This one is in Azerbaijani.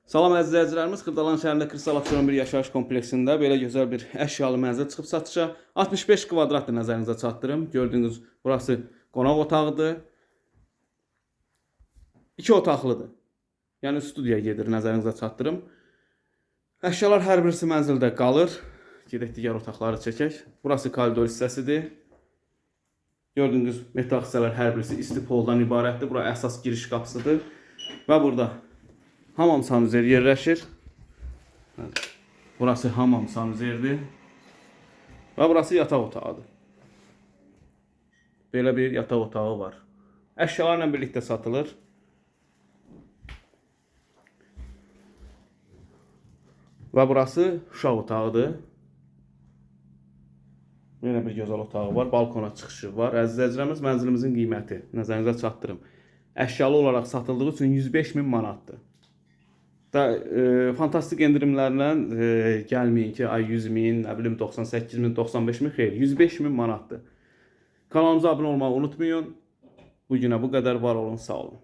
Salam əziz izləyicilərimiz, Xırdalan şəhərində Kristal Abşeron bir yaşayış kompleksində belə gözəl bir əşyalı mənzil çıxıb satışa. 65 kvadratdır nəzərinizə çatdırım. Gördüyünüz burası qonaq otağıdır. İki otaqlıdır. Yəni studiya gedir nəzərinizə çatdırım. Əşyalar hər birisi mənzildə qalır. Gedək digər otaqları çəkək. Burası koridor hissəsidir. Gördüyünüz metal hissələr hər birisi isti poldan ibarətdir. Bura əsas giriş qapısıdır. Və burada hamam sanuzeri yerləşir. Burası hamam sanuzeridir. Və burası yataq otağıdır. Belə bir yataq otağı var. Əşyalarla birlikdə satılır. Və burası uşaq otağıdır. Belə bir gözəl otağı var, balkona çıxışı var. Əziz izləyicilərimiz, mənzilimizin qiyməti nəzərinizə çatdırım. Əşyalı olaraq satıldığı üçün 105 min manatdır. Da fantastik endirimlərlə gəlməyin ki, ay 100 min, nə bilim 98 min, 95 min, xeyr, 105 min manatdır. Kanalımıza abunə olmağı unutmayın. Bu günə bu qədər, var olun, sağ olun.